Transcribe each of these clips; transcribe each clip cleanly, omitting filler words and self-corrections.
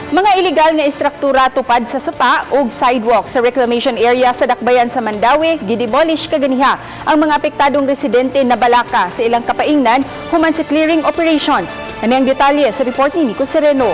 Mga illegal nga istruktura tupad sa sapa ug sidewalk sa reclamation area sa Dakbayan sa Mandaue gidemolish kaganiha. Ang mga apektadong residente nabalaka sa ilang kapaingnan human sa clearing operations. Ani ang detalye sa report ni Nico Sereno.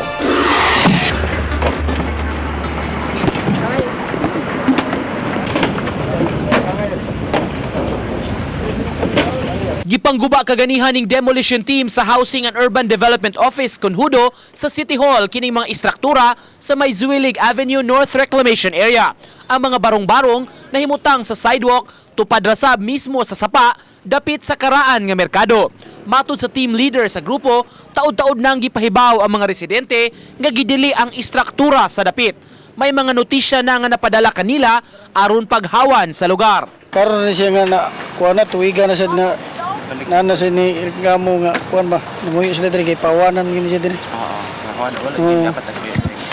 Gipangguba kaganihan ning demolition team sa Housing and Urban Development Office Conjudo sa City Hall kining mga istruktura sa may Zuilig Avenue North Reclamation Area. Ang mga barong-barong nahimutang sa sidewalk tupad ra sab mismo sa sapa dapit sa karaan nga merkado. Matud sa team leader sa grupo, taod-taod nang gipahibaw ang mga residente nga gidili ang istruktura sa dapit. May mga notisya na nga napadala kanila aron paghawan sa lugar. Karon ni siya nga na kuan na tuwiga na sad na na na siya ni reklamo nga kuan ba namuyo sila diri kay pawanan gini siya diri. Oo, wala wala dapat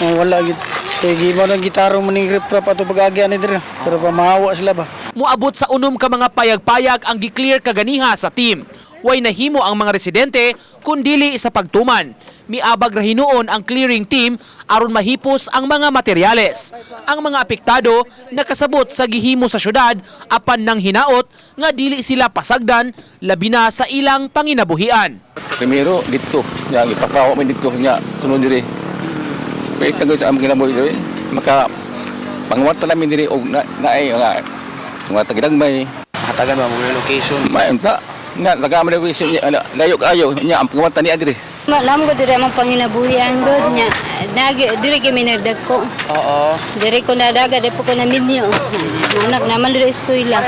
Oo, wala gid. Kay gimo nang gitaro man ning riprap ato pag-agyan ni diri pero pa mahawa sila ba. Muabot sa unom ka mga payag-payag ang gi-clear kaganiha sa team. Way nahimo ang mga residente kundili sa pagtuman. Miabag ra hinuon ang clearing team aron mahipos ang mga materyales. Ang mga apektado nakasabot sa gihimo sa syudad apan nang hinaot nga dili sila pasagdan labi na sa ilang panginabuhian. Primero dito, nya ipakawa mi dito nya sunod diri. Kay tagod sa among kinabuhi diri, maka pangwata namin diri og na naay nga mga tagidagmay. Hatagan ba mo relocation? Maunta nga taga man diri nya layo kaayo nya ang pangwata niya diri. Malam ko diri among panginabuhian gud nya. Nagi diri kami nagdagko. Oo. Diri ko nadaga di po ko naminyo. Anak naman diri eskwela.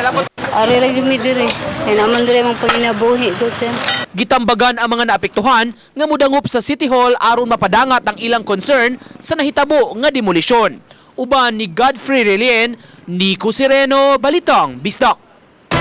Ari ra gyud mi diri. Kay naman diri among panginabuhi gud sir. Gitambagan ang mga naapektuhan nga mudangop sa City Hall aron mapadangat ang ilang concern sa nahitabo nga demolisyon. Uban ni Godfrey Relien, Nico Sereno, Balitang, Bisdak.